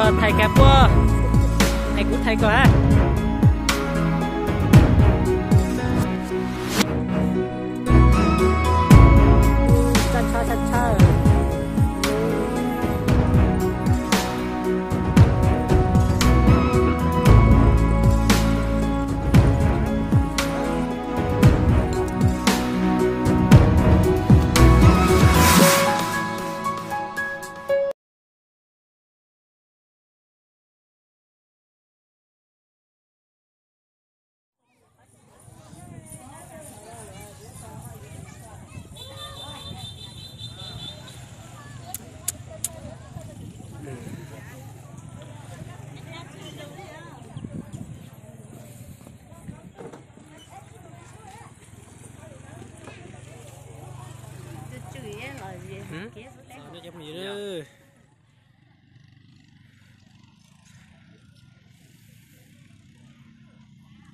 Thais kag puab, es kuv thais koj a.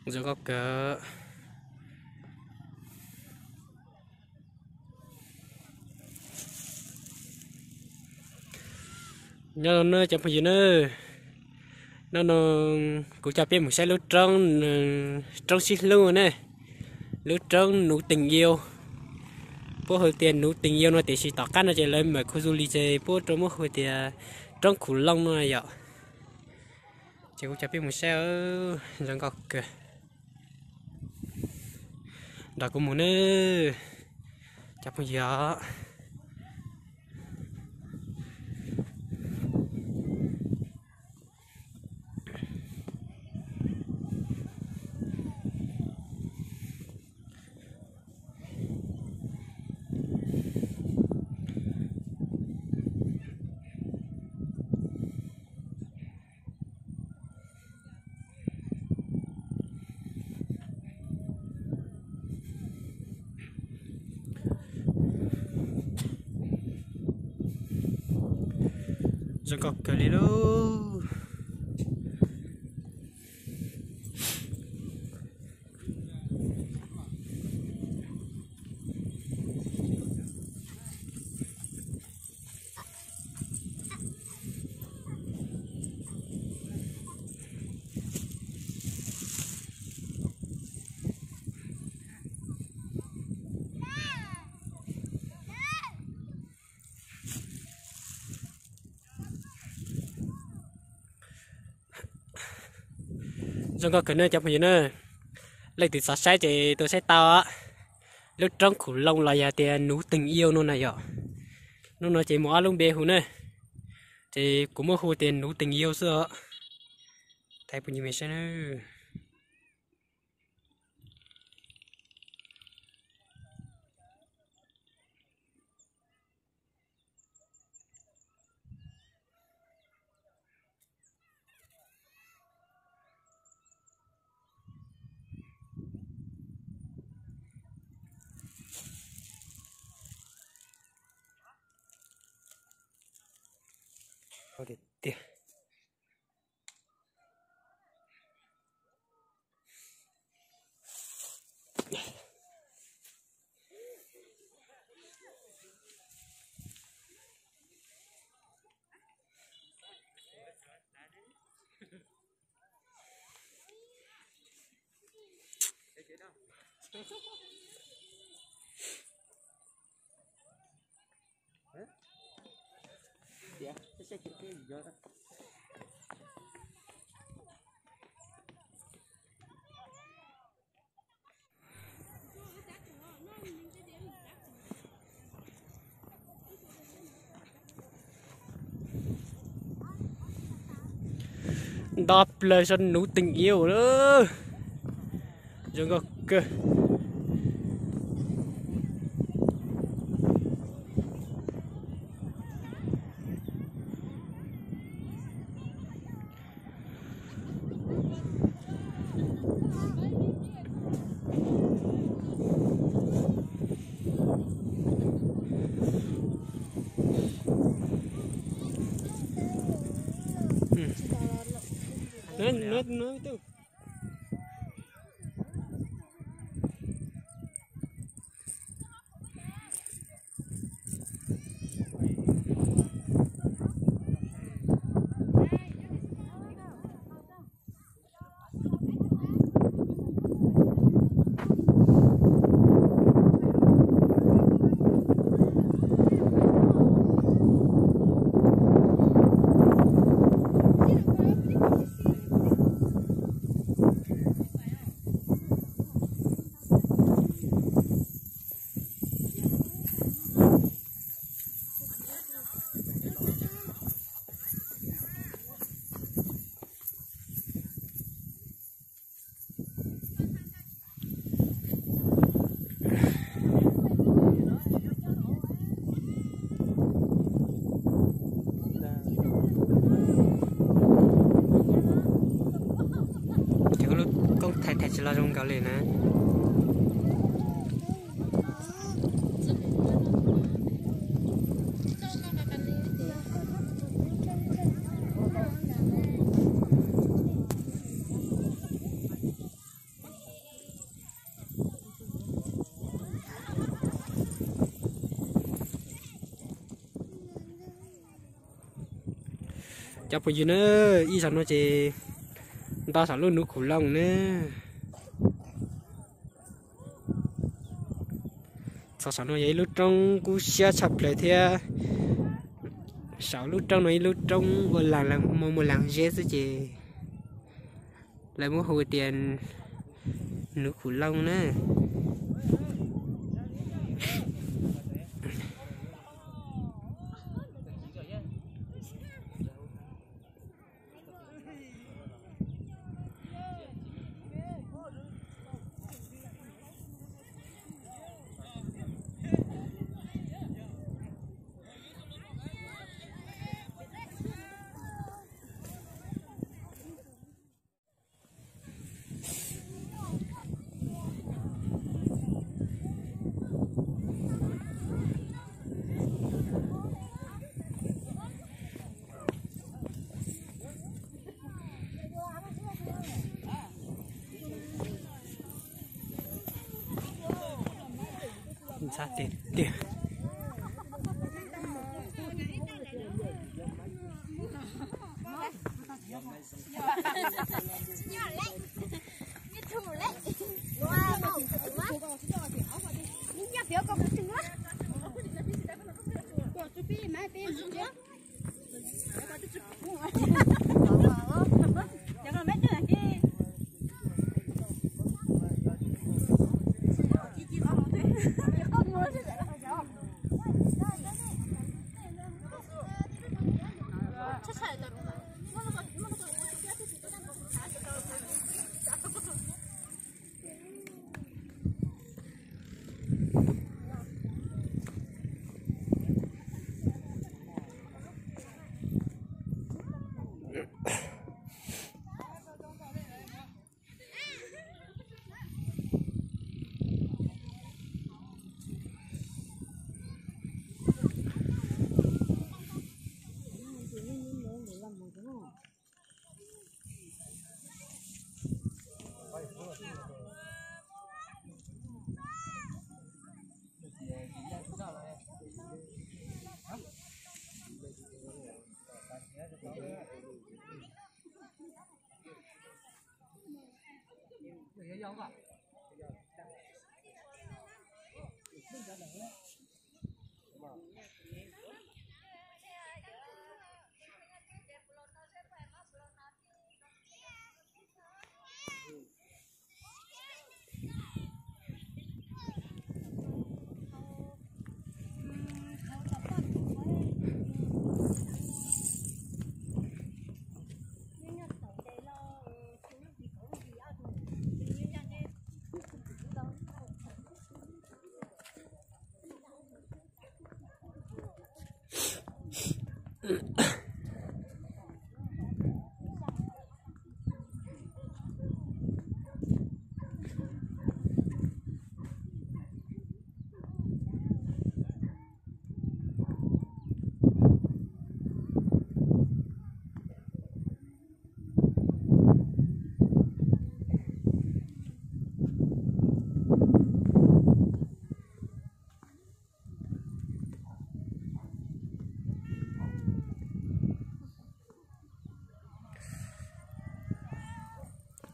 Zoo nkauj kawg. Nyob zoo nawb cov phooj ywg nawb, hnub no kuv coj peb mus saib lub roob, roob sib hlub ne, lub roob Núm Teem Yau. Puab hu tias Núm Teem Yau no tiam sis tom qab no ces lawv mam khu du li ces puab rau muab hu tias roob Khum Looj no yom. Ces kuv coj peb mus saib, zoo nkauj kawg. Nrog kuv mus nawb cov phooj ywg. Zoo nkauj kawg li lauj. Zoo nkauj kawg nawb cov phooj ywg na. Leej twg xav saib ces tuaj saib tau. Lub roob Khum Looj los yog tias Núm Teem Yau no na yom. Hnub no ces muaj ob lub npe hu na, ces kuv muab hu tias Núm Teem Yau xwb os. Thaij phooj ywg saib nawb. Tiag tiag. Nto plaws zos Núm Teem Yau lawm. Zoo nkauj kawg. Tau li na. Cov phooj ywg na, ib zaug no ces nto saum lub nuv khum looj na. Txog saum no yog ib lub roob kub siab tshaj plaws thiab. Saum lub roob no ib lub roob ua las, muaj muaj las zeb xwb ces lawv muab hu tias nuv khum looj na. Ntxhab tiag tiag.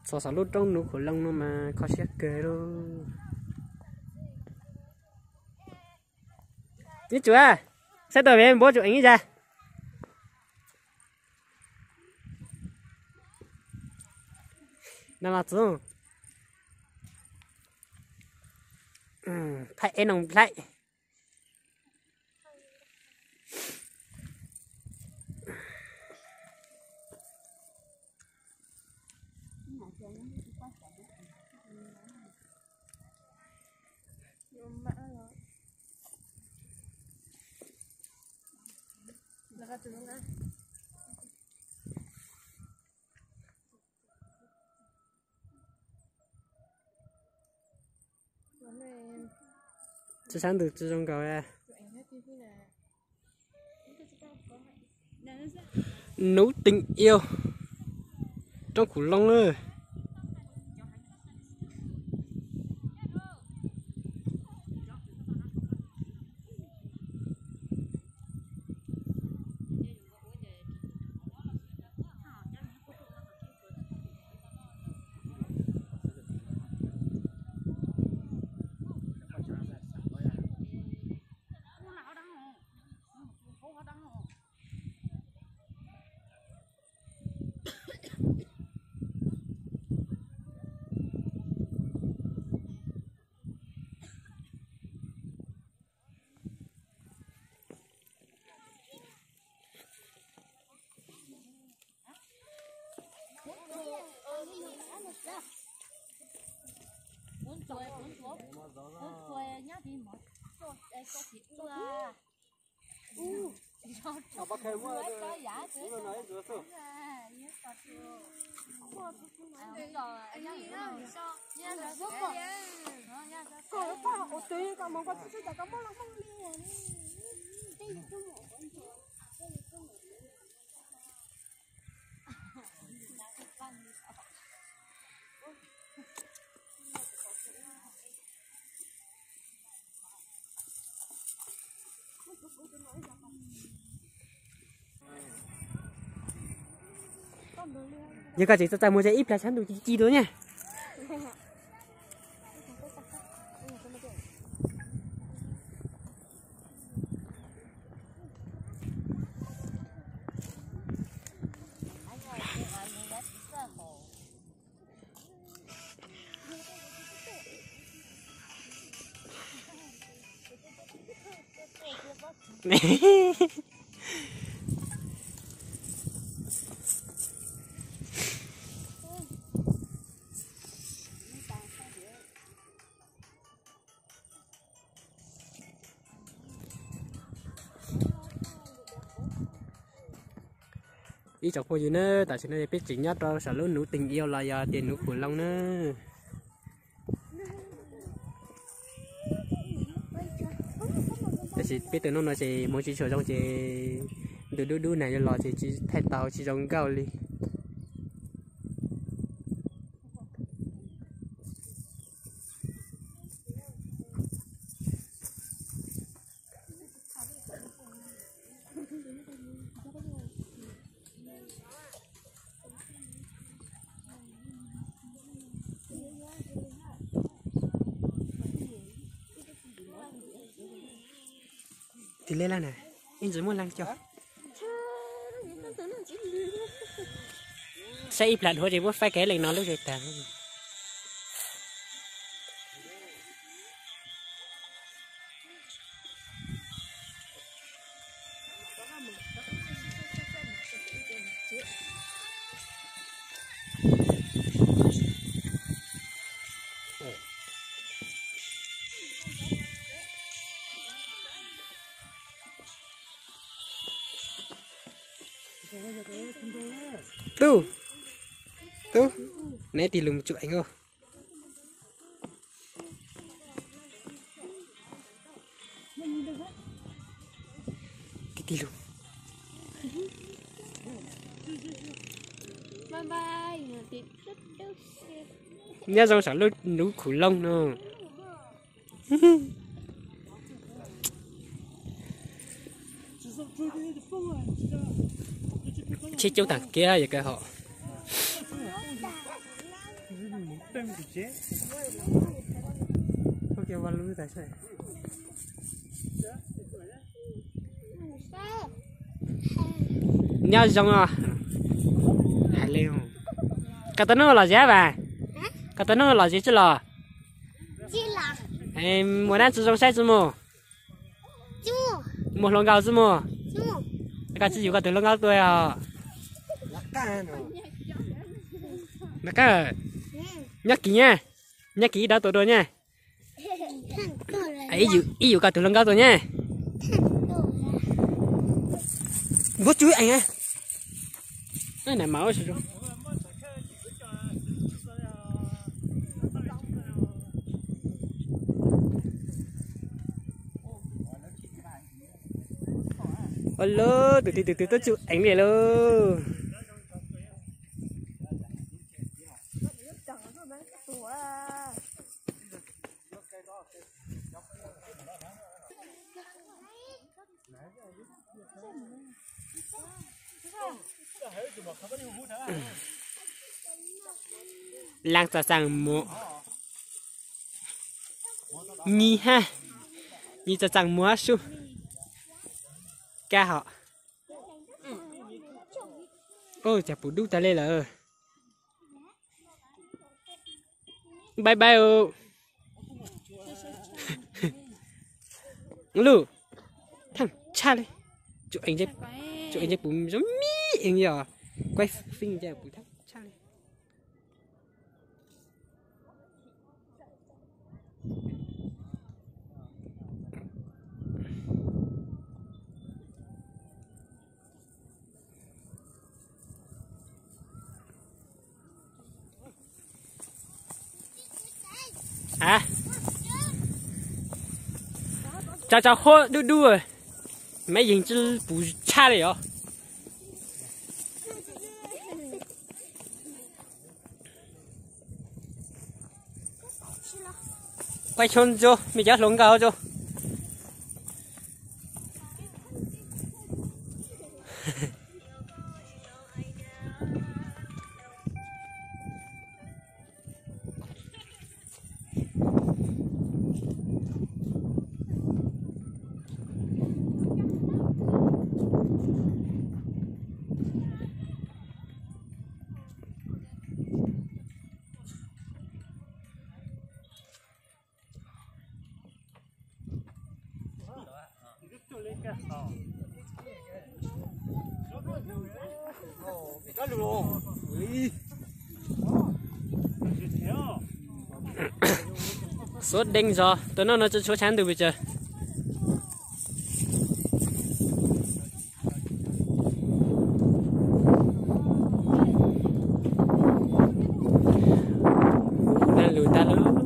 Txog saum lub roob Nuv Khum Looj no mas kho siab kawg li. Ib tsuas, saib tau pem npua tsuas eev ib zag. No los txog. Thaij ib noo thaij. Tsis sab ntws tsis zoo nkaus. Nuv tees iau, roob khum loo na. Yog koj tsis txawj txawj mus ces ib plag sab ntuj ci ci dua na. Ib tsoom phooj ywg na, tam sim no peb tseem nyob rau saum lub nuv tees iau los yog tias nuv khum loo na. Tab sis peb tus noj no ces hmoov tsis tshua zoo ces ntu dub dub nag yuav los ces tsis thaij tau tsis zoo nkauj li. Tis le laj na, ib ntsis muaj leej coj. Saib ib plag dhuav ces muab faib kev leej no lub zes tag. Tub, tub, neb tig lus mus tsuam eev. Nyob zoo saum lub nuv khum loo no. Tsheb coob tag kiag yog kawg hos. Nyob zoo os. Hais li, koj tus nub los zia vas? Koj tus nub los zia tsi los? Mus dab tsi zoo saib tsi mus? Mus hluas nkauj tsi mus? Koj tsis yug koj tus hluas nkauj tuaj os? Nyob kis nyab, nyob kis ib dab tuaj dua nyab. Ib yug koj tus hluas nkauj tuaj nyab. Npua tsw eev. Nai mas Ua lub tus twg tus twg tuaj tsuj eev li lauj. Laaj txav txaaj muv, nyi hab, nyi txav txaaj muv hab sub, kab hom. Cas puv dub tag li lawm. Bye bye. Lub thaaj tshaj li. Tsuj eev, tsuj eev puv zoo mi eev yog, kuaib feej ces puv thaaj tshaj li. Tsa tsa huab dub dub, maiv yeeg tsi puv tshaj li os. Quay tròn cho, mày kéo hluas nkauj cho. Xuav deev zog, tus no no tsi tshuav tshav ntws pes tsawg. Lug tag lawm.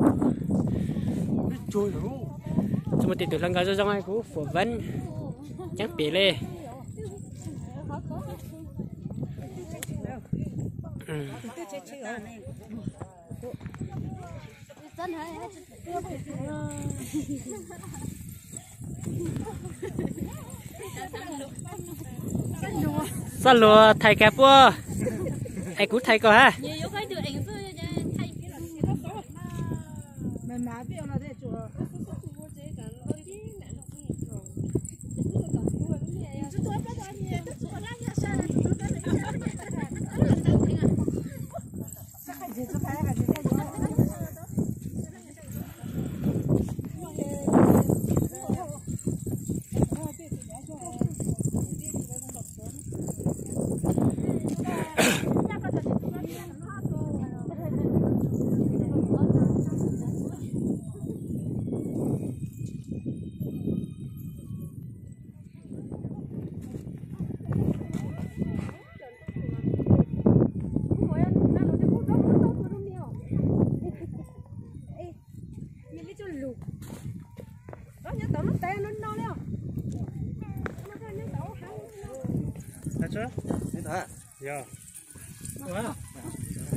Tsi muaj tej tug hluas nkauj zoo zoo, kuv phỏng vấn ceeb pem li. Xob luag thais kag puab, es kuv thais koj hab.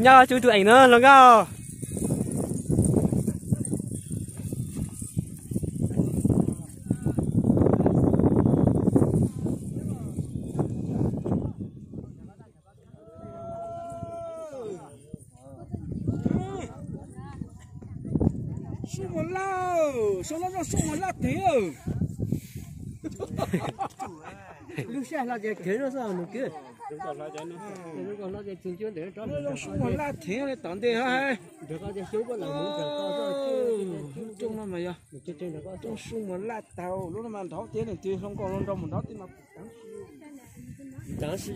Nyob tsuv tus eem no los nkauj. Sub Muas Laj, sub Muas Laj teev. Lub sij hawm ces kev no xwb nws kwv. Sub Muas Laj teev li tom ntej hab. Rooj no mas yog rooj Sub Muas Laj tau, lub no mas nrov tiag, nws twb hluas nkauj hluas nraug mus nrov tiag mas taav si.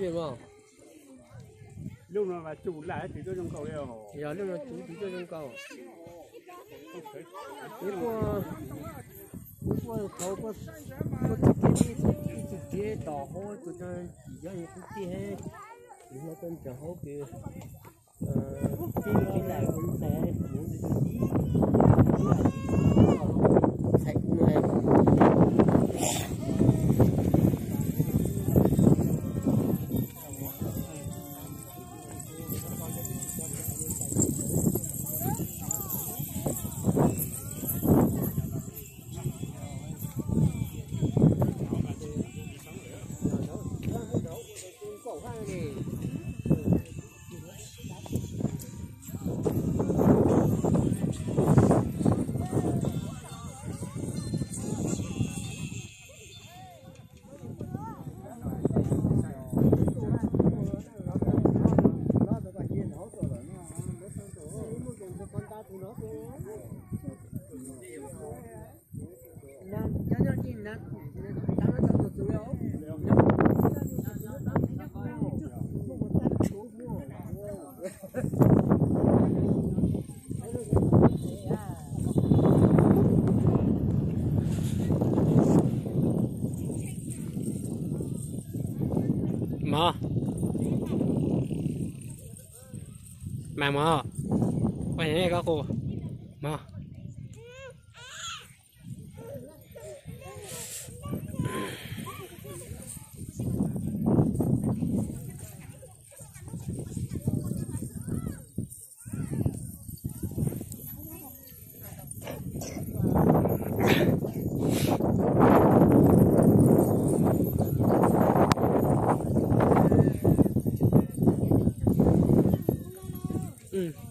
Lub no mas tsuj laj tsis tuaj zoo nkauj li. Yog lub no tsuj tsis tuaj zoo nkauj. Ib puag, ib puag thaud puag txug kev, ib txug kev tom hauv tug tsis yog yus qub tij, yus hlo tau nrog hauv kws tij kev lam ua ntxhais, mus ntxhais tib txhais kuv no. Mog, ua koj qus mog.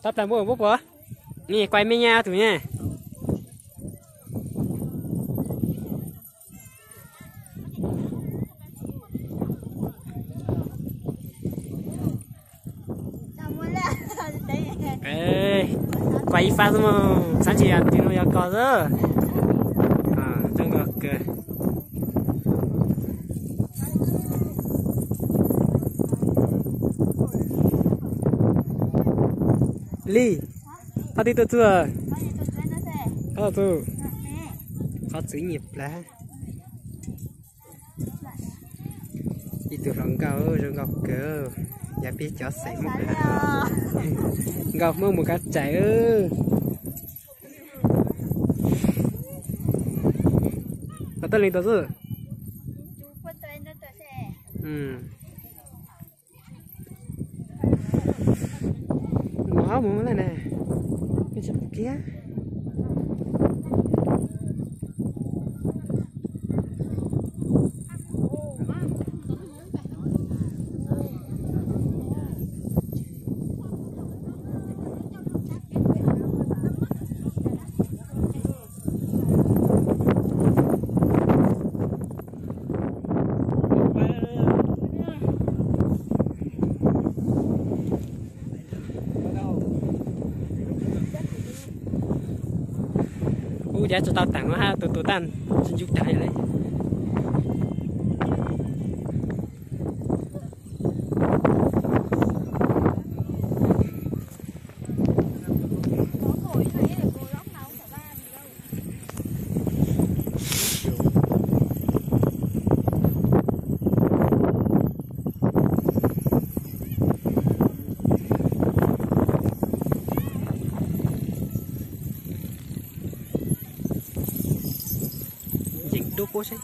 Tau plas npua puab puas, nej kuaj me nyuam tus ne. Kuaj ib fab xwb mog, xav ntshe yog tus no yog koj xwb. Zoo nkauj kawg. Li, qhov twg tuaj txug? Qhov txug, qhov txwv nyiam plawg. Ib tug hluas nkauj zoo nkauj kawg, yog peb cov xeem Hmoob, nkauj Hmoob mus kav tsam. Qhov twg leej tau xwb? Mov mus lawm na, kiag. Ub, cav tsis tau teem hab, tus tus tag tsis ncu tag li. Yeem dub puab seb.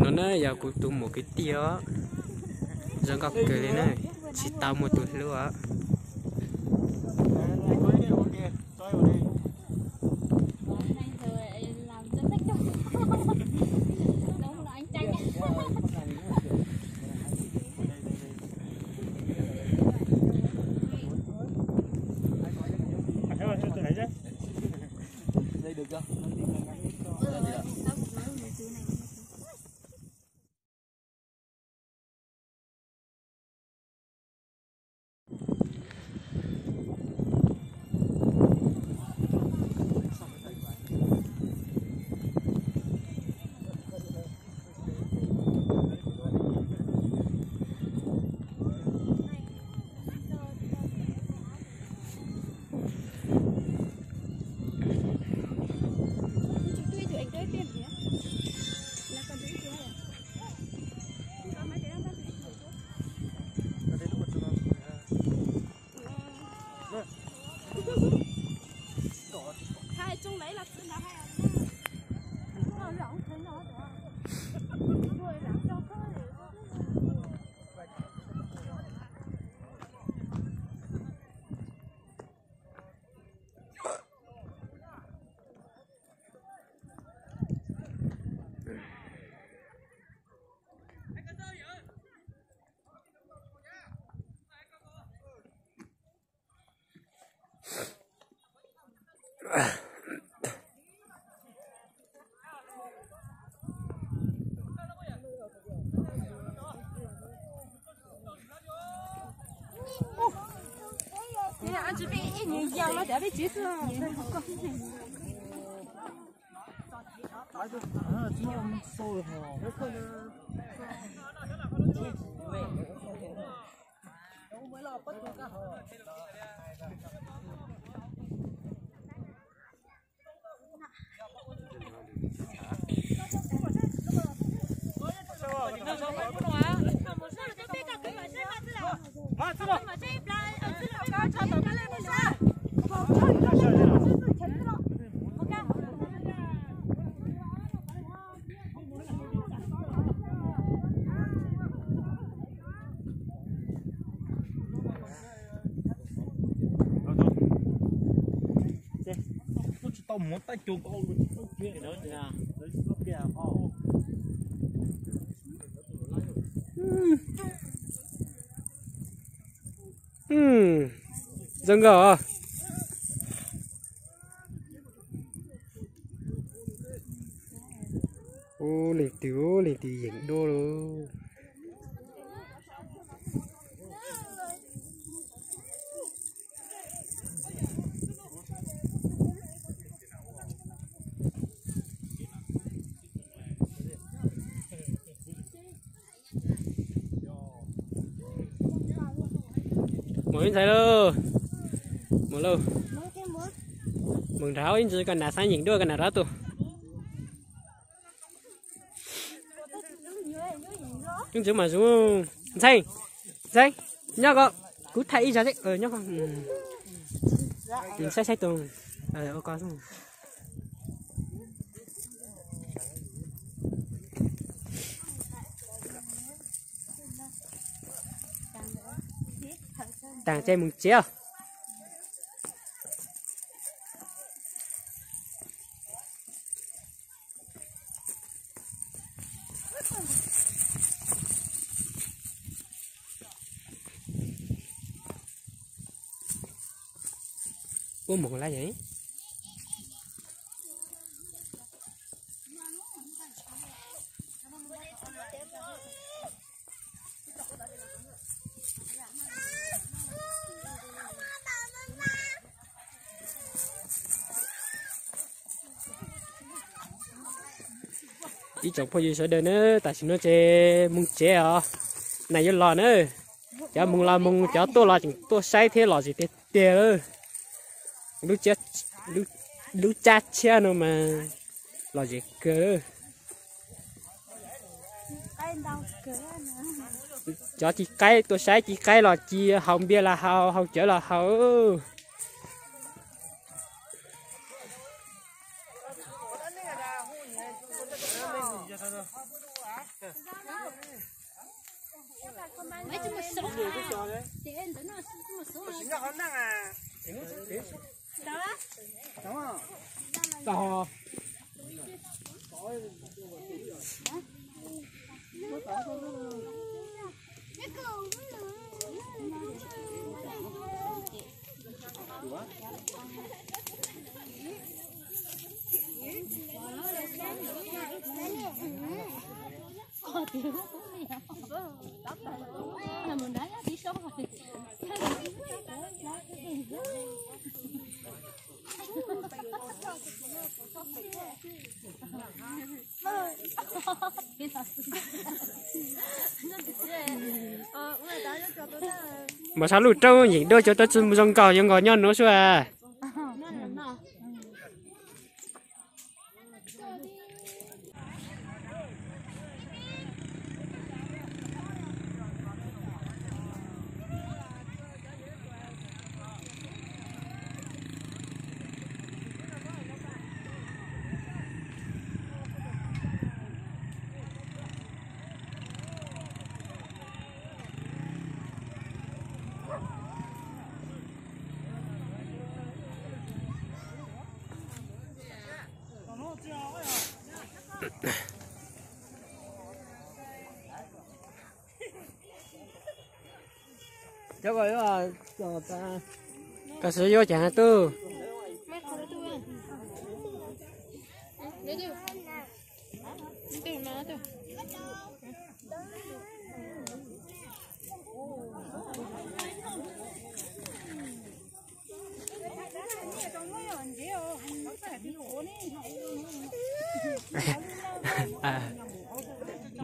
No na yog kuv tus muam kwv tij os, zoo nkauj kawg li na, tsis tau muaj tus hlub os. Tsis tau muab tab cuv ko zoo nkauj. Ub, leej twg, leej twg yeem duab lauj. Mus ib ntxhais lauj. Mus lauj. Mus nrad ib ntsis koj nam xav yeem duab koj nam rov tuaj. Ib ntsis mas zoo. Ntxhee, ntxhee, nyob ko, kuv thaij ib zag xwb, nyob ko. Saib saib tus, ua ko xwb. Taag ces mus tsev os. Puab moog lawm. Ib tsoom phooj ywg sawv daws na, tam sim no ces moog tsev os, nag yuav los na. Cov moog los moog, cov tuaj los tseem tuaj saib thiab, lom zem tiag tiag lawm. Lub tsab tshiab no mas lom zem kawg lawm. Cov ci qaib tuaj saib ci qaib los ci, haus npias los haus, haus cawv los haus. Mas saib lub roob yeem dua cov roob tsis zoo nkauj yuav nkaus nyob nuav sua. Koj xav yuav cas tuaj?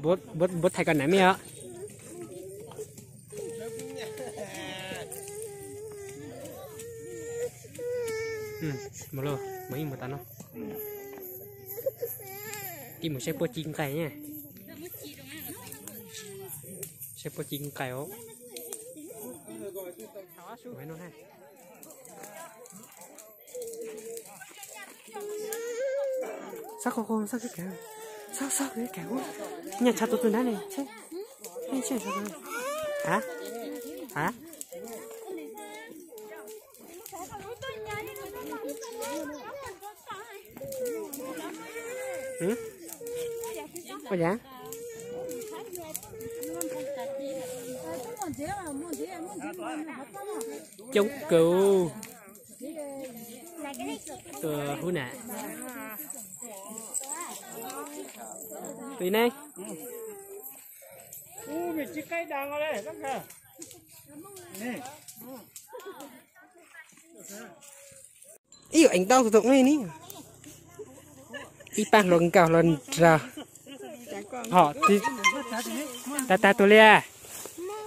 Bố, bố, bố thay con nắm đi ạ. Ừ, một lô, mới một tao nó. Đi một xe pua chín cày nha. Xe pua chín cày ố. Mấy nó ha. Sab qhov qhov sab kawg, sab sab kawg ua. Nyaj tshav tus tus nab ne. Hab? Hab? Ua cas? Coob kawg. Tus hub na. Tus ne. Ib yam eev tau tus ne ni. Ib pab hluas nkauj hluas nraug. Ho, tag tag tus li.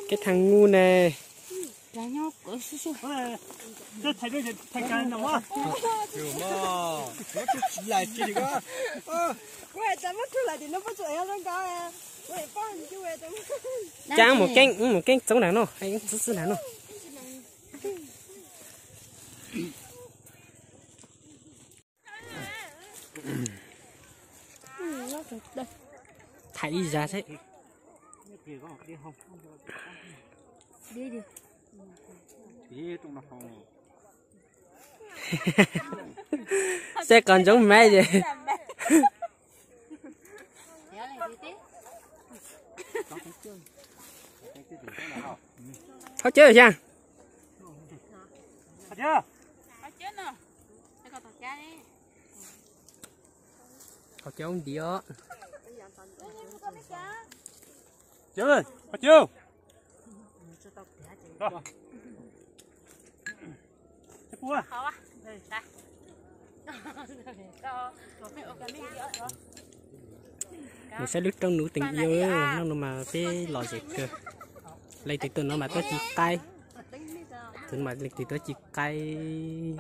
Kev thaj ngu ne. Cab mus keeb, mus keeb txoov nram no, txwv txwv nram no. Thaiv ib zag seb. Seb qos ntsoov mab es. Qhov cawv xyag. Qhov cawv ntiav. Qhov cawv. Nws saib lub rooj nws teem yau, noj no mas peb lom zem kawg. Leej twg tuaj no mas tuaj ci qaib. Tus no mas leej twg tuaj ci qaib.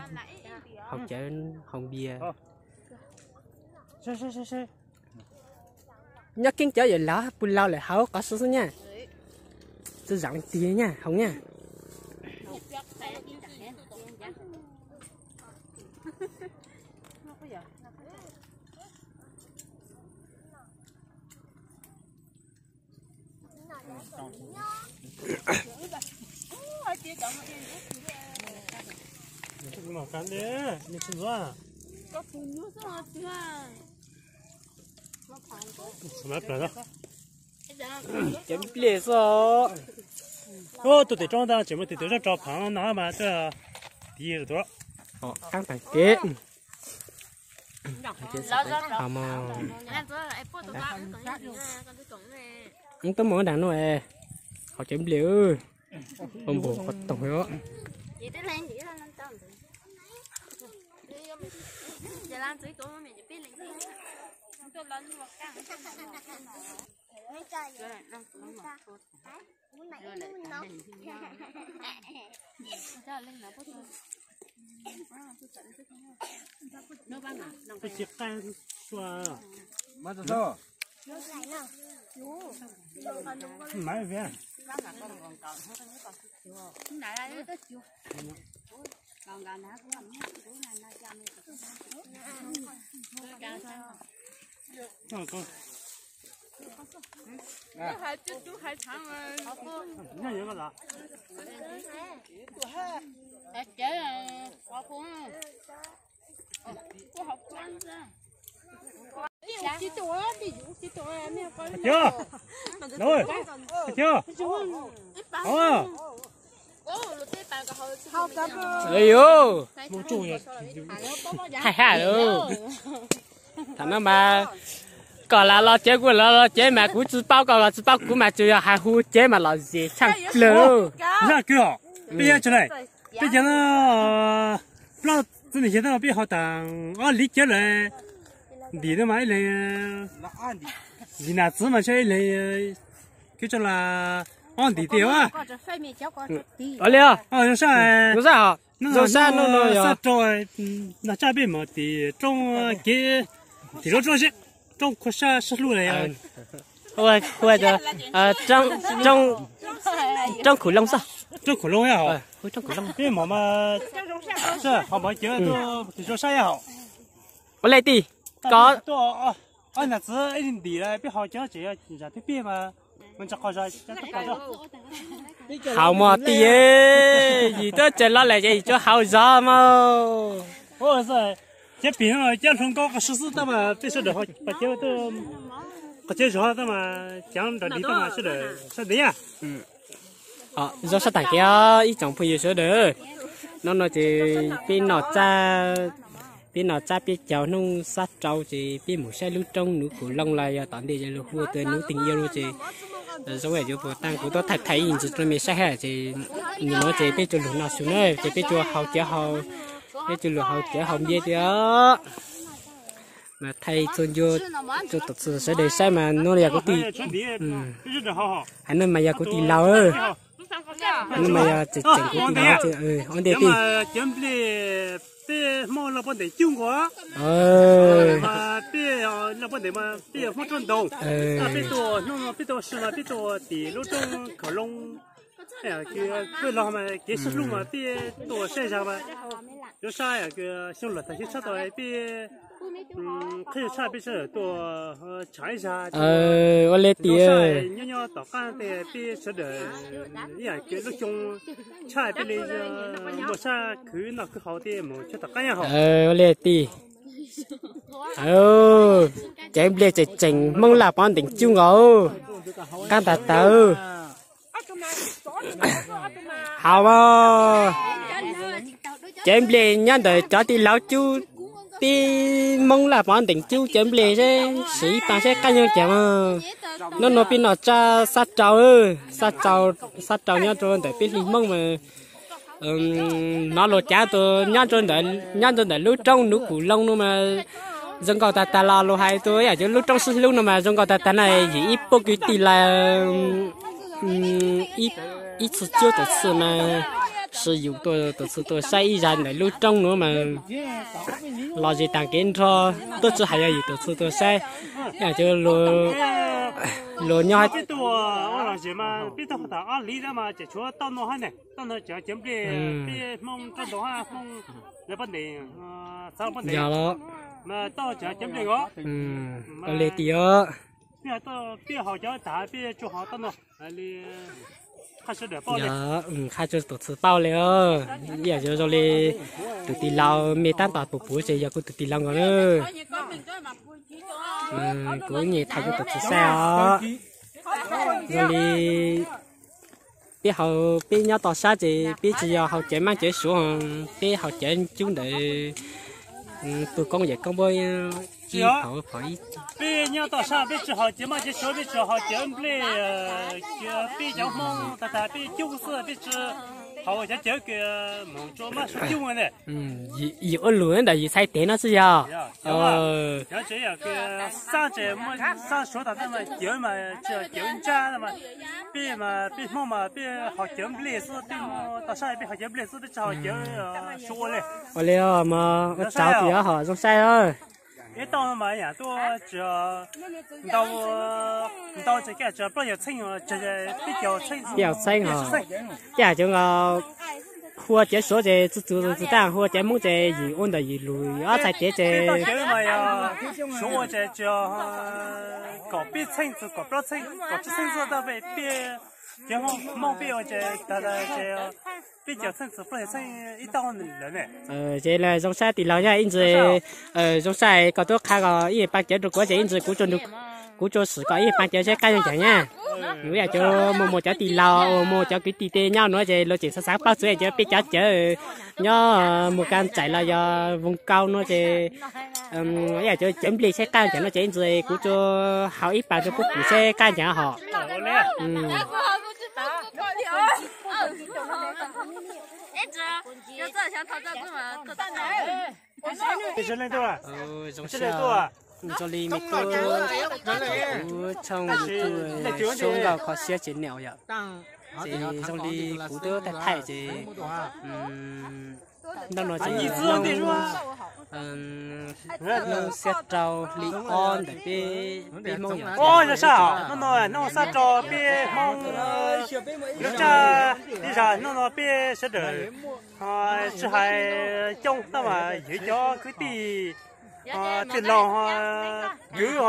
Haus cawv haus npias. Nyob keeb cov yawm laus pw laus lawm hauv qhov xwb xwb nyaj. Txawj zaam leej twg nyaj hauv nyaj. Cov npliaj xwb. Tus tim roob ntawd tseem muaj tus tim roob rau phaav no mas tiv tus. Qaab taag kev. Tuaj mus nram no es, qhov cov npliaj, ua npaum qhov toog os. Peb tsis qaij sua. Ov, hais ha lawm. Thaum no mas koj lam los cev, kuv lam los cev mas kuv tsis paub koj, koj tsis paub kuv mas tsuas yog hais hu cev mas lom zem tshaaj plawg. Zaj kawg os, peb yog tsi lawm, peb cov plaub txwv ntawm yawg no peb ho taag ob li cawv lawm. ntim no mas ib leeg, ntim nam txiv mas ntshe ib leeg kib tso las ob ntim tiag. Ua li os, zoo sab, zoo sab no no yog sab rau, nag tsaj peb mus tim roob kev, tim lub roob, roob khua sab sab hlub na. Roob khum loo xwb. Roob khum loo, peb mom mas ho mov cawv tim zoo sab hauv. Ua li tij, koj ob nam txiv ib ntim peb haus cawv tseem zam thwb piag mas, haus mos tij, yim tuaj tsaws los lawm ces yim tsuas haus zog mas. Cov pim no cov hluas nkauj qos sib xwb tab mas peb sawv daws qhov cawv zog tab mas cov nrog dig tab mas sawv daws sab ntev. Zoo sab tag kev ib tsoom phooj ywg sawv daws. Hnub no ces peb noj tsab, peb noj tsab peb caug hnub sab rau ces peb mus saib lub roob nuv khum loo los yog tom ntej yog luag hu ua tus nuv teej yau no ces zoo yam yuav puas tag, kuv tuaj thaij thaij ib ntsis rau mej saib hab ces nim no ces peb tsuas lug noj su na ces peb tsuas haus cawv haus, peb tsuas lug haus cawv haus npias tiag. Mas thaij txhua ncua rau tom txhua sawv daws saib mas hnub no yog kuv tij, hnub no mas yog kuv tij laug, hnub no mas yog tseem tseem kuv tij laug ua ntej tij. Peb Hmoob Lauj Pob Nteem cub nkaus, peb Lauj Pob Nteem mas peb yog Hmoob Tsob Ntoo, peb tuaj hnub no peb tuaj ua si mas peb tuaj tim lub roob khum loo, peb los mas kev sab hlub mas peb tuaj saib zag mas zoo sab, xyoo luag tag xyoo tshab tau peb qhib tshaj peb sawv daws tuaj tsham ib zag. Ua li tij, nyob nyob tom qab tej peb sawv daws ib yam kev lub xyoo tshaj peb li muaj sab khwv noj khwv haus tej mus tshaj tom qab nyob hauv. Ua li tij, cawv nplej tseem tseem Hmoob Lauj Pob Nteem cub nkaus, qab ntag tawv. Haus mas, cawv nplej nyob ntawm cov tij laug cub, peb Hmoob Lauj Pob Nteem cub cawv nplej seb sim ib paag seb qab nyob cas mas. Hnub no peb noj tsab sab rau, sab rau nyob rau ntawm peb hli Hmoob mas hnov luag cav tas nyob rau ntawm lub roob nuv khum loo no mas zoo nkauj tag tag los luag hais tas ib yam cov lub roob sib hlub no mas zoo nkauj tag tag na. Yim ib puab kwv tij laug ib txhia cuab tus txhia mas sib yus tuaj tus txhia tuaj saib ib zag ntawm lub roob nuav mas los zes taag kev nrho, tuab tsi has yog yus tus txhia tuaj saib, ib yam cov luag nyob yog los, ua li tij os. Qha tso tus txhia paub li os, ib yam zoo li tus tij laug mej tab tom puv puv ces yog kuv tus tij laug nkaus na. Kuv nyem thaij rau tus txhia saib os. Zoo li peb haus, peb nyob toj sab ces peb tsis yog haus cawv maab cawv suav, peb haus cawv cub ntawd, tug koob yawm koob npuab ib phom phom ib. Peb nyob toj sab peb tsis haus cawv maab cawv suav, peb tsis haus cawv nplej, peb cov Hmoob tag tag peb cub xwb, peb tsis haus cov cawv kws moog tsua maab suav cub ne. Yim ua lug ntawm yim txhais tes no xwb yog. Cov tsev yog kws xaab tsev muaj xaab suav tag tab mas cawv mas tsis yog cawv ntsab mas, peb mas peb Hmoob mas peb haus cawv nplej xwb, peb Hmoob toj sab peb haus cawv nplej xwb, peb tsis haus cawv suav ua li. Ua li os, ua tsaug tij os, ho zoo saib. Ib tauj mas yam tuaj tsis ntau, ntau ces koj tsis plaub caug txheej, peb caug txheej, peb caug txheej os. Koj cov nkaus hua cawv suav ces txug txug txug tag, hua cawv Hmoob ces yim ua ntawm yim lug, ob txhais tes ces suav ua ces tsis kaum peb txheej txug kaum plaub txheej, kaum tsib txheej xwb, tab peb cov Hmoob peb ua ces tag ces peb caug txheej txug plaub caug txheej ib tauj lawm ne. Ces zoo saib tij laug yog ib ntsis zoo saib koj tub qha koj ib paag cawv rau kuv ces ib ntsis kuv tsuas sim koj ib paag cawv seb qab zoo caag nyab. Yam cov muaj muaj cov tij laug uas muaj cov kwv tij tej nyob nuav ces luag tseem xaav xaav paub txug cov peb cov cawv nyob Moos Kas Tsaim los yog Voos Kaus nuav ces ib yam cov cawv nplej seb qab caag nuav ces ib ntsis kuv tsuas haus ib paag rau puab pum seb qab caag hom. Leej tuaj, leej tuaj. Zoo li nej tuaj kuv tshooj YouTube Suab Nkauj Kho Siab Tsev Nees yom. Ces zoo li kuv twb thaij thaij ces noj no ces noj xiab rau hli ob ntawm peb, peb Hmoob yom. Hnub no noj xiab rau peb Hmoob lub tsab, ib zag hnub no peb sawv daws tsis hais coob tab mas yog cov kwv tij, tij laug, kwv,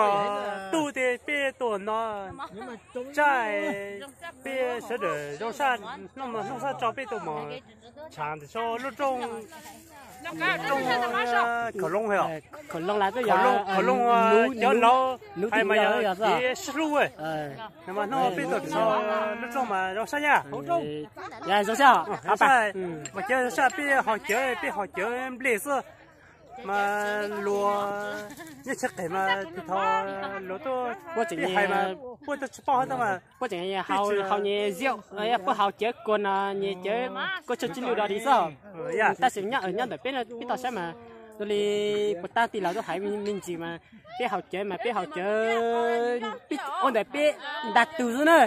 tub tej peb tuaj no tsaib peb sawv daws zoo sab, hnub no noj xiab rau peb tuaj mus tshav ntawm lub roob, roob Khaum Loob, Khaum Loob cov laus hais mas yog kev sib hlub. Hnub no peb tuaj txog lub roob mas zoo sab yaj. Mas cov zoo sab peb haus cawv, peb haus cawv nplej xwb. Mas luag nyob chaw qis mas tus thaum luag tuaj peb hais mas puab tuaj tsis paub hab tab mas puab tseem haus nyuag ziab, puab haus cawv kuag no nyuag cawv kuj tsis lwj do li xwb. Tab sis nyob ntawm peb, peb toj siab mas zoo li puas tab tij laug tuaj hais me ntsis mas peb haus cawv mas peb haus cawv ua ntawm peb nta tug xwb na.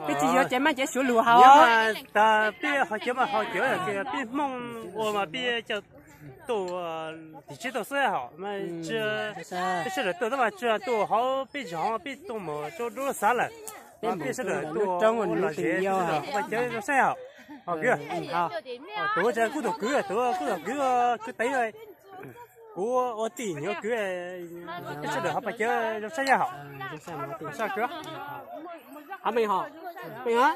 Peb tsis yuav cev mab cev suav lug haus. Tag peb haus cawv mas haus cawv tias peb Hmoob ua mas peb coj tuaj tim tsib tuaj xwb hos mas peb sawv daws tuaj tab mas tsis tuaj hauv peb zos, peb tuaj mus rau dub xav lawm. Peb sawv daws tuaj ua lom zem, peb sawv daws haus cawv zoo saib hos. Tuav tsa kuv tus kwv, tuav kuv tus kwv, kwv teev, kuv ua tij nyob kwv, peb sawv daws haus cawv zoo saib yaj hos. Sab kwv, hov me hos, me hov.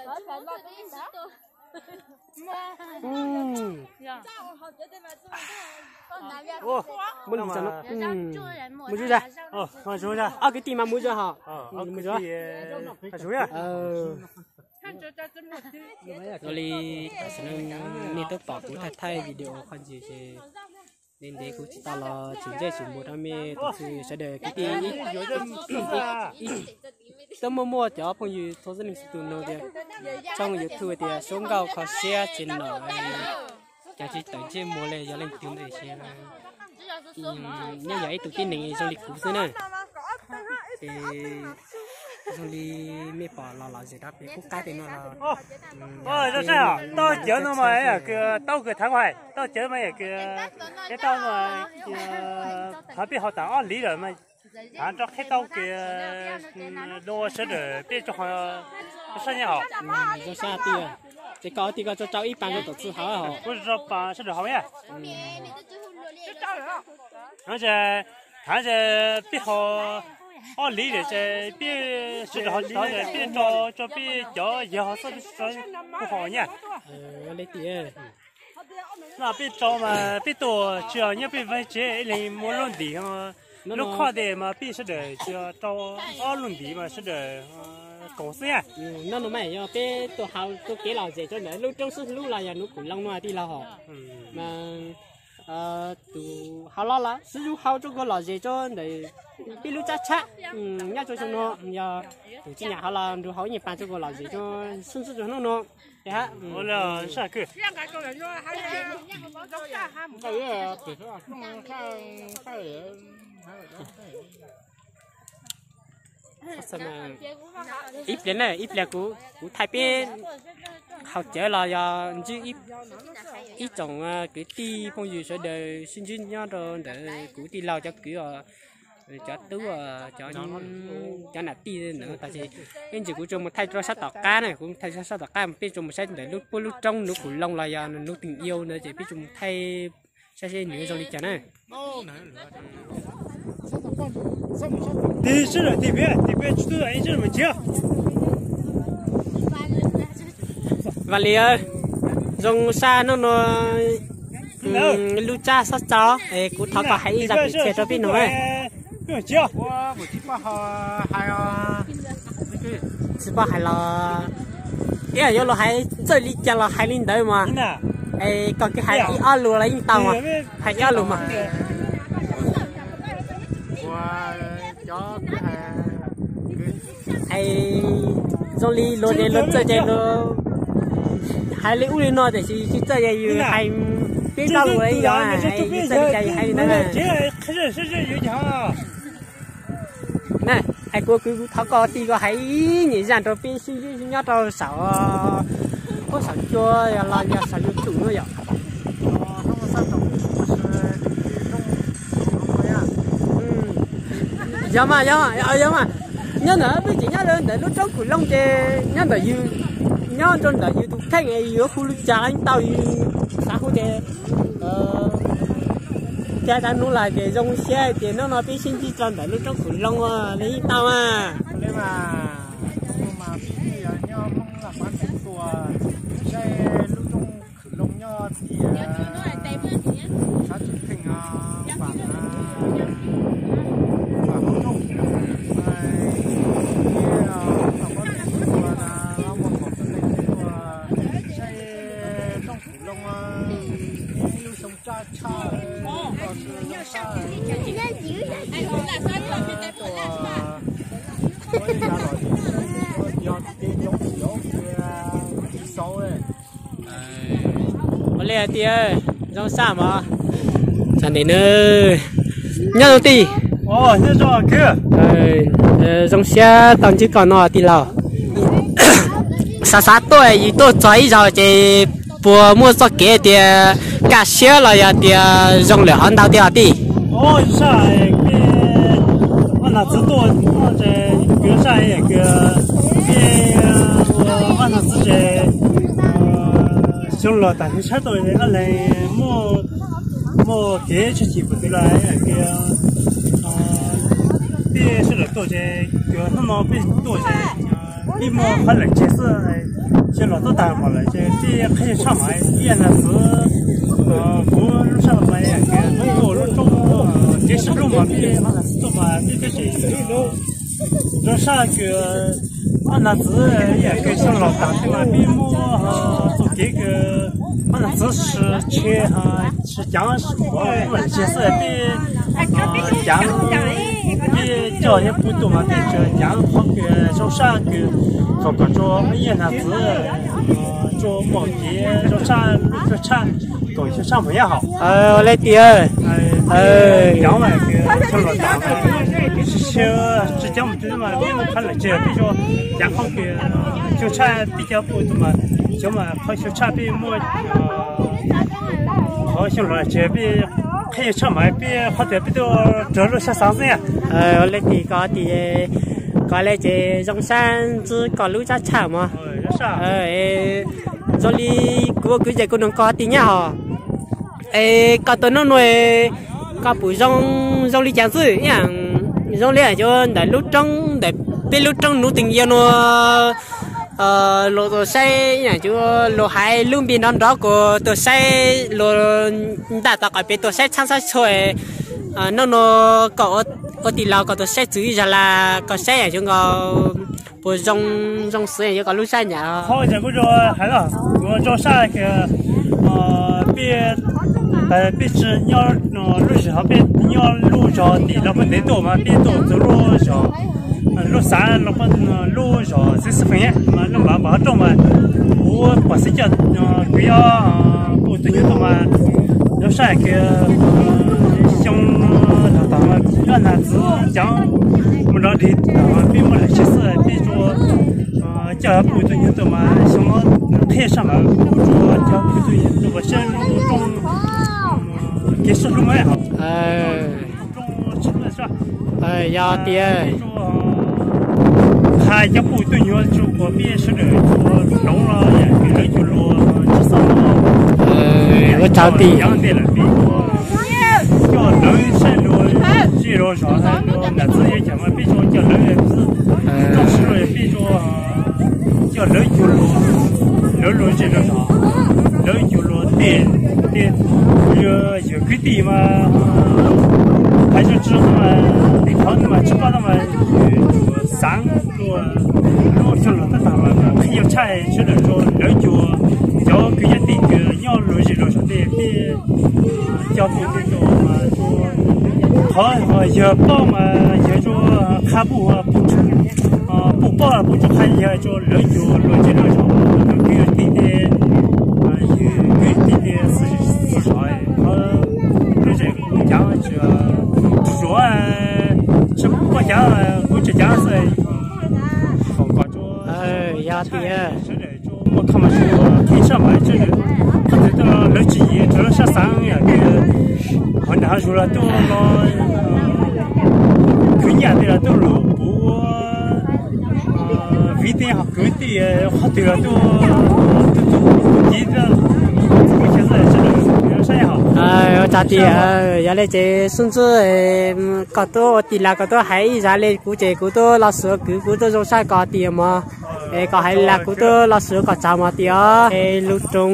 Mus zus zag, ob kwv tij mas mus zus hos. Mus zus. Zoo li tam sim no nej twb pom kuv thaij thaij video qhov ntsis ces ntev ntev kuv tsis tau los tseem ntsej tseem muag rau mej tus txwg sawv daws kwv tij. Twb muaj muaj cov phooj ywg txhua txoj neej txhua tus nug tias tshooj YouTube tias Suab Nkauj Kho Siab Tsev Nees, cov tsis tawm ntsej muag li yog leej twg ntawm ces nyob yog ib tug tib neeg zoo li kuv xwb na. Ces zoo li mej pom los lom zem rau pem qub qab tej no los. Zoo saib hos, tau cawv no mas, tau kws thav hais, tau cawv mas yam kws, tau, thov peb haus tas ob hlis lawm mas, thav rau qheb tau kws dua sawv daws peb tso sab nyab hos. Zoo sab tiag. Ces koj ua tij koj tso rau ib pas rau tom txwg haus hos. Kuv tso pas sawv daws haus yaj. Thav peb haus ob hlis lawm ces peb sawv daws haus tsis tau ces peb tso, tso peb cov yawg haus xwb, peb tso kuv haus nyaj. No peb tso mas peb tuaj tsis yog nyob peb vaj tsev ib leeg muab lub ntim, lub khob tes mas peb sawv daws tsis yog rau ob lub ntim mas sawv daws koom xwb. No no mas yog peb tuaj haus tuaj kev lom zem rau ntawm lub roob xwb hlub los yog nuv Khuv Loo no tij laug hos. Mas tus haus los los xwb zus haus rau kuv lom zem rau ntawm peb lub tsab tshab nyob rau xyoo no, yog tus tsis nyam haus los nrug haus ib nyuag pas rau kuv lom zem rau xwb xwb rau hnub no. Ib pliag na, ib pliag kuv, kuv thaij peb haus cawv los yog ntsib ib tsoom kwv tij phooj ywg sawv daws sib ntsib nyob rau ntawm kuv tij laug cov kwv, cov tub, cov, cov nam tij ntawd tas ces ib ntsis kuv tsuas mus thaij rau sab tom qab na, kuv thaij rau sab tom qab peb tsuas mus saib ntawm lub puab lub roob nuv Khuv Loo los yog nuv Teem Yau ntawd ces peb tsuas mus thaij saib seb nws zoo li cas na. Tig sawv daws tig pem, tig pem tsis tub ib sawv daws mus tsev. Vam Lis, zoo sab hnub no lub tsab xob txaus, kuv thov koj hais ib zaj kwv txhiaj rau peb noog. Tsis paub hais los, ib yam yuav luag hais txawj li cas los hais li ntawd mas. Es koj kis hais ib ob lus los yeej tau mas, hais ib ob lus mas. Es zoo li luag ces luag txawj ces luag hais li ub li no tiam sis tsis txawj ces yus hais peb plaub lus yog, yus txawj li cas yus hais li ntawd. Es kuv, kuv, kuv thov koj tij koj hais ib nyuag zaj rau peb sib ntsib nyob rau saum, ub, saum cua los yog saum YouTube no yom. Yog mas, yog, yog mas. Nyob ntawm peb tseem nyob ntawm lub roob Khum Loo ces nyob ntawm yus, nyob rau ntawm yus tus kheej yus hu li cas los yeej tau, yus xav hu ces, cas tas hnub los ces zoo siab tias hnub no peb sib ntsib rau ntawm lub roob Khum Loo los yeej tau mas. Li mas, mas peb nyob Hmoob Laj Pab Teem Tuas, saib lub roob Khwm Looj nyob tias sab tsis kheej vam na, vam hauv rooj, thiab tau pab Teem Tuas na, muaj qhov txawv leej tuaj saib rooj Khwm Looj, ib lub xyoo tsab tshaj, los sis zoo sab, tuaj ua ib zaj los yog tib coob txiv ub, tib xauv. Ua li tias zoo sab mog. Txog ntawm no, nyob zoo tij. Zoo siab tau ntsib koj no tij laug. Xav xav tuaj yus tuaj txog ib zaug ces puas muaj txoj kev tias kaj siab los yog tias zoo lawm hov ntau tiag os tij? Ua ntej txog txij ces xyoo los tas tshab tuaj ob leeg muaj, muaj kev tshaj chim puas twv los tias peb sawv daws tuaj ces hnub no peb tuaj ces peb muaj qhov lawm tseg xwb. Xyoo los tuaj tag mam lawm ces peb qhib tshaj mas ib yam nas txwv kuv lub sab mas tias lub roob kev sab hlub mas peb ob nas txwv tuaj mas peb twb tsis zoo sab kws ob nas txwv ib yam kws xyoo los tas mas peb muaj txoj kev kws ob nas txwv sib tsheb sib caav sib kov muaj lawm tseg xwb peb caav, peb coj nyob pub tuaj mas peb tseem caav qhov kws zoo sab kws thaum kom tso ib yam nas txwv tso muaj kev zoo sab, zoo sab kom xyoo tshaj mus nyob hauv. Ua li tias caav, xyoo los tas tsis caav mus twg mas peb muaj qhov lawm tseg peb tso caav qhov kws xyoo tshaj peb coj pub tuaj mas xyoo mas qhov xyoo tshaj peb muaj qhov xyoo los tseg peb qhib tshaj mas peb qhov tias peb tuaj raws lub sab xaav xwb. Ua li tias koj tias, koj li ces zoo sab ntsib koj lub tsab tshaj mog. Zoo li kuv ua kwv ces kuv nug koj tias nyob hauv, es koj tuaj hnub no koj pum zoo, zoo li cas xwb? Ib yam zoo li yus ntawm lub roob, ntawm peb lub roob nuv teem yau no, luag tuaj saib, ib yam luag hais lub npe nrov nrov kuj tuaj saib, luag ntaj tau qhov pem tuaj saib txhab txhab txhua. Hnub no koj ua tij laug koj tuaj saib txwv ib zag las koj saib yam zoo nkaus puas zoo, zoo xwv yam yuav koj lub sab nyam? Kuv zoo sab peb, peb tsis nyob lub zos hov, peb nyob lub zos tim los puag ntev tuaj mas peb tuaj txug lub zos, lub xav los puag lub zos xib xib feem mas lub npav npav hov rooj mas kuv pom xib coj kwv yob puj tug nyuj tuaj mas zoo sab kws xyoo los tom mas ob nas txwv caav mus rov dig tom peb muaj lawm tseg xwb peb tsuas coj puj tug nyuj tuaj mas xyoo qhib sab mas kuv tsuas coj puj tug nyuj tuaj ua saib lub rooj kev sab hlub mas hauv. Yog tias qha cov puj tug nyuj tsuas kuas peb sawv daws tsuas hloov los yam kws lawv cug lus tsis xav ua tsaug tij. Ntej lawm peb ua coj lawv saib luag zej luag zos, nam txwv yuav cas mas peb tsuas coj lawv xwb. Toj siab los yog peb tsuas coj lawv cug lus, lawv luag zej luag zos, lawv cug luag tej, tej yawg kwv tij mas hais zoj tsi mas tej qhov mas tsis paub no mas xaav ua lub xyoo los tab tom mas qhib yuav tshaj sawv daws rau lawv cug, cov kwv yog tej kws nyob luag zej luag zos tej peb cov puj tug nyuj mas qhov yawg paub mas yawg tsuas qha puj, puj paub puj tsuas qha yawg tsuas lawv cug luag zej luag zos, kwv yog tej, kwv yog tej xwb zos, qhov lub zej kuv caav tsis zuav, tsis paub caav kuv Yog tias muaj kho mas sawv daws thib sab mas sawv daws qhov twg tuaj lawv tsis yim rau lawv sab xeev yom, hauv nram hav zoov los tuaj los khwv nyiaj tej los tuaj lus puv viv tej ho kwv tij qhov twg los tuaj tuaj tuaj tiv sawv daws sab yog hos. Ua tsaug tias yog li ces xub ntxwb koj tuaj ua tis las koj tuaj hais ib zaj li kuv ces kuv tuaj los xyuas kwv kuv tuaj zoo sab koj tias mog. Es koj hais li las kuv tuaj los xyuas koj tsaug mog tias lub roob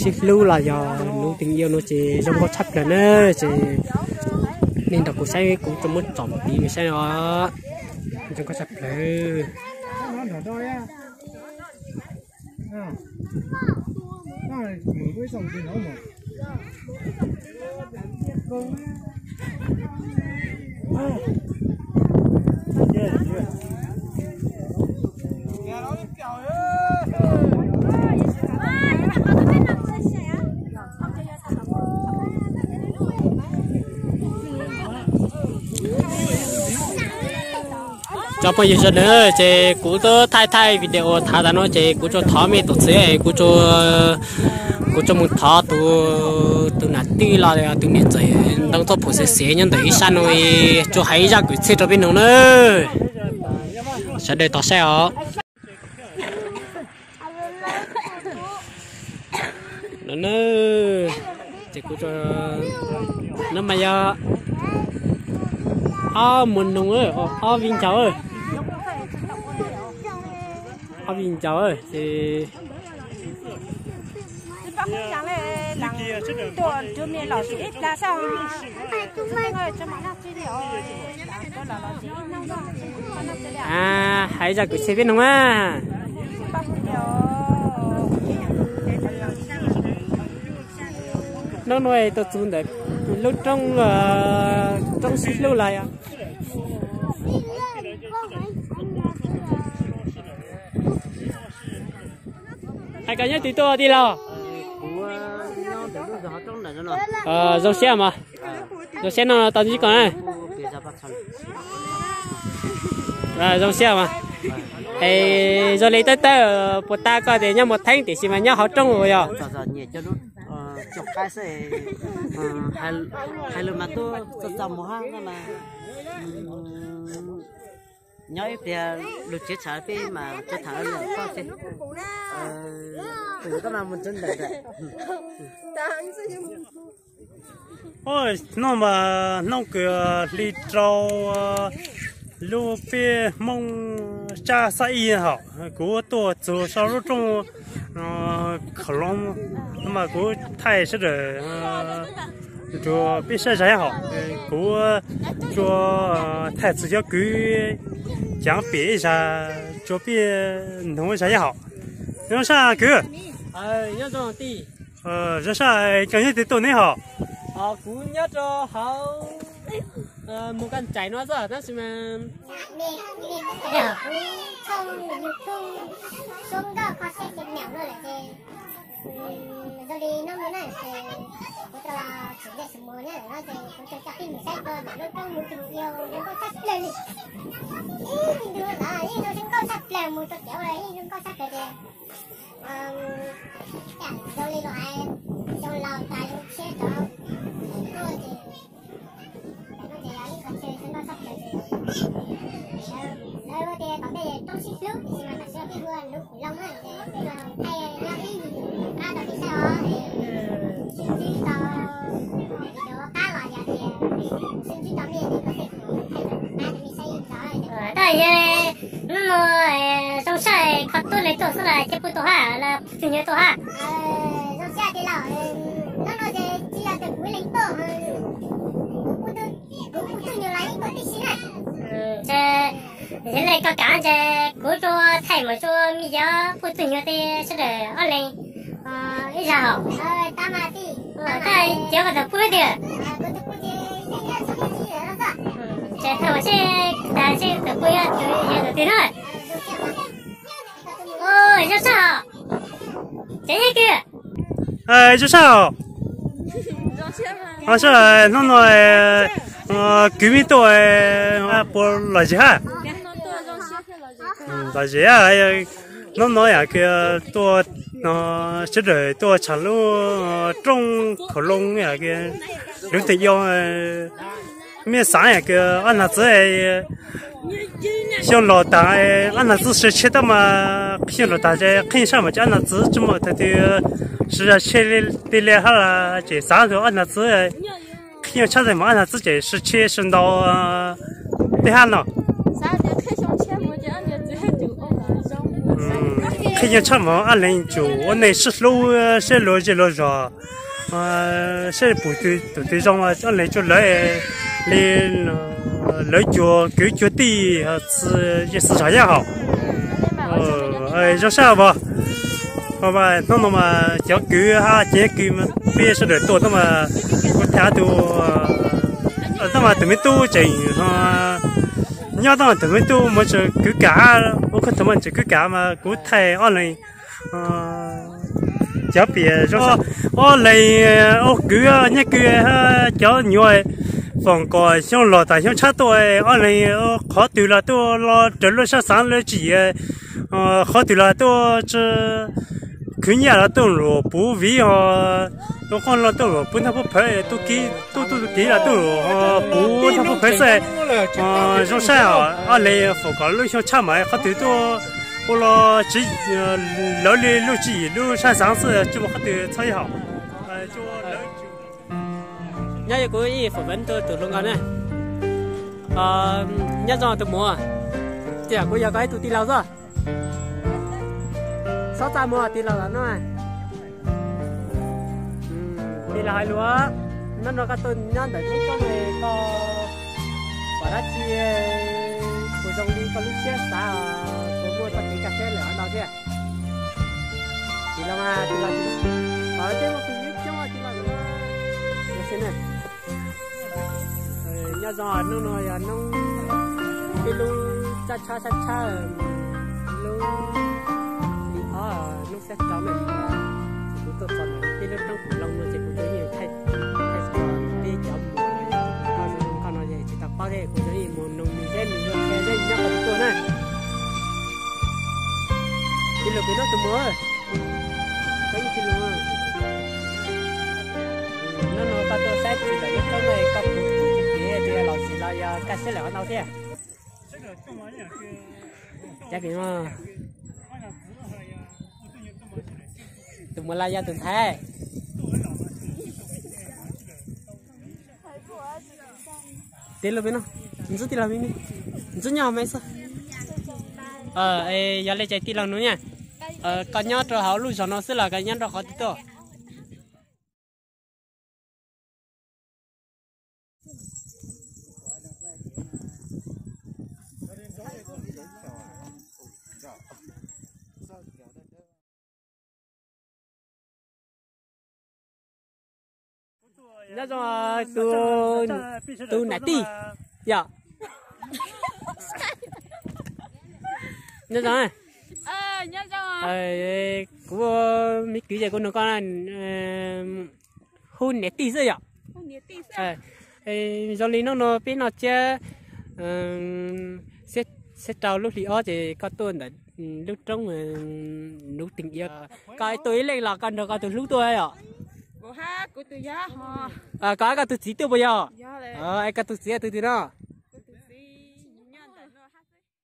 sib hlub los yog lub teeb ib no ces zoo nkauj tshaj plaws na. Ces nej nrog kuv saib kuv tso muab tsom tiv saib os. Zoo nkauj tshaj plaws. Cov phooj ywg sawv daws, ces kuv twb thaij thaij video thav tas no ces kuv tsuas thov mej tus txwv, kuv tsuas mus thov tus nam tij los tus niam ntxawm ntoo txoj phuam xiav xiav nyob ntawm ib sab no, tsuas hais ib zaj kwv txhiaj rau peb mloog na. Sawv daws tos saib os. Ces kuv, no mas yog ob muas noog, ob viv ncaus, ob viv ncaus ces hais zaj kwv txhiaj peb mloog na. Hnub no tuaj txug ntawm lub roob, roob sib hlub los yog hais koj nyob twg tuaj tij laug? Zoo siab mas, zoo siab no tau ntsib koj na. Zoo siab mas. Es zoo li tawb tawb puas tas koj tias nyob Muas Theeb tiam sis mas nyob hauv roob yog? Hais lus mas tuaj txog txog mus hab no mas nyob ib pliag lug tsiv tshav peb mas tuaj tham lawm koj ces tus koj mas mus txog ntawm ntawm. Hnub mas hnub kws hli rau lub peb Hmoob tsab xab ib hom, kuv tuaj txug sau lub rooj khaum loo mas kuv thaij sawv daws rua peb saib zag hom, kuv tsuas thaij txug cov kwv caav pem ib zag rua peb noog zag hom. Zoo sab kwv. Zoo sab, koj nyob twg tuaj neb hom? Kuv nyob rau hauv Mus Kaj Ntsaim no xwb tab sis mas kuv tshooj YouTube Suab Nkauj Kho Siab Xeem Nyaum no lawm ces zoo li hnub no na ces kuv tau los tsim zej tsim muag nyob ntawm no ces kuv tsuas coj peb mus saib koj ntawm lub roob mus tus yau zoo nkauj tshaj plaws li. Ib ntug los yeej zoo nkauj tshaj plaws, mus rau kev ua los yeej zoo nkauj tshaj plaws ces zoo li luag hais, zoo laus tas zoo tshiab rov tuaj ces no ces yog ib qho chaw zoo nkauj tshaj plaws ces lawv ua tias tom ntej roob sib hlub tiam sis mas tam sim no peb hu ua nuv khum loo na ces peb yuav thaij nyob ib qab rau peb saib os. Sib ntsib tau video qab los yog tias sib ntsib tau mej ces kuv thaij qab rau mej saib ntxov. Tab yog hnub no zoo sab kho tuab leeg tuaj xwb los coj phooj tuaj hab los phooj ywg nyuam tuaj hab? Zoo siab tiag lauj, hnub no ces tsis yog tias kuv ib leeg tuaj, kuv phooj ywg nyuam los yeej tuaj tib si na. Yog li koj kam ces kuv tsuas thaij mus rua mej cov phooj ywg nyuam tej sawv daws ob leeg ib zag hom. Tab sis koj tau phooj ywg tiag. Ces thaij mus seb tas seb tus phooj ywg yog tus twg na. Zoo sab hos. Tsev yeej kws. Zoo sab hos. Hnub no Kwv me tub, puas lom zem hab? Lom zem. Hnub no yam kws tuaj, sawv daws tuaj tsham lub rooj khaum loo yam kws lub teem yoo, mej xaav yam kws ob nag txwv xyoo los tas, ob nag txwv sw tshiab tab mas xyoo los tas qhib sab mas ces ob nag txwv tsi muaj thaum twg sw tshiab li li hab las ces xaav tug ob nag txwv qhib yoo tshab tab mas ob nag txwv ces sw tshiab sw ntau tej hab no. Qhib yoo tshab mas ob leeg tsum ua neej sib hlub sib luag zej luag zog, sib pum tus twg zoo ob leeg tsuas lawv li lawv cuag kwv cuag tij, txwv zog yaj hauv. Zoo sab os. Hnub no mas cov kwv hab cov kwv peb sawv daws tuaj tab mas kuv tham tus, tab mas tus me tub tseem nyob, tab mas tus me tub mas tseem kwv kam, ua koj tug mas tseem kwv kam mas kuv thaij ob leeg cov piam zoo, ob leeg ua kwv nyob kwv, cov nyuam foom kom xyoo los tas xyoo tshab tuaj ob leeg qhov twg los tuaj los raws lub sab xaav lawv tswv yim, qhov twg los tuaj khwv nyiaj los tuaj luam puv viv os, ua qoob los tuaj luam puv ntaub puv phawv, tu kiv tu tu kiv los tuaj luam puv ntaub puv phawv xwb. Zoo sab os, ob leeg foom kom lub xyoo tshab mas qhov twg tuaj ua los tswv, lawv li lub tswv yim lub sab xaav xwb tsi muaj qhov twg txhob yog. Nyob yog kuv ib foom vaj tus hluas nkauj na. Nyob zoo tus muam, tiam kuv yog koj ib tug tij laug xwb. Txhob txaj muag tij laug los no. Tij laug hais lus, nyob no koj tuaj nyob ntawm lub roob koj pom dab tsi kuj zoo li koj lub siab xav, kuv muaj txoj kev kaj siab lawm hov ntau thiab. Tij laug mas tij laug, peb muaj phooj ywg coob tij laug. Nyob zoo, hnub no yog hnub, peb lub tsab tshab sab tshab, lub hli ob hnub xiab rau na, kuv tuaj txog ntawm peb lub roob Phuv Loo no ces kuv cov yeej thaij, thaij txog peb cov muam, koj zoo nkauj no ces tsis tau paub thiab, kuv cov yeej mus nug nws seb nws zoo li cas nyob qhov twg tuaj na. Tij laug pem no tus muam, koj ib tij laug. Hnub no koj tuaj saib txiv lawm lub roob no koj puas txog kev tias los txiv los yog kaj siab lawm hov ntau thiab? Cas pem no tus muam los yog tus ntxhais? Tij laug pem no, ntxub tij laug me me, ntxub nyob me xwb. Yog li ces tij laug nug na, koj nyob rau hauv lub zos no xwb los koj nyob rau qhov twg tuaj? Nyob zoo tus, tus niam tij yom. Nyob zoo. Kuv me kwv ces kuv nug koj, hu niam tij xwb yom. Zoo li hnub no peb noj tsiab xiab rau lub hli ob ces koj tuaj ntawm lub roob Nuv Teem Iav, koj tuaj ib leeg los koj nrog koj tus hlub tuaj yom? Koj, koj tus txiv tuaj puas yog? Es koj tus txiv tus twg no?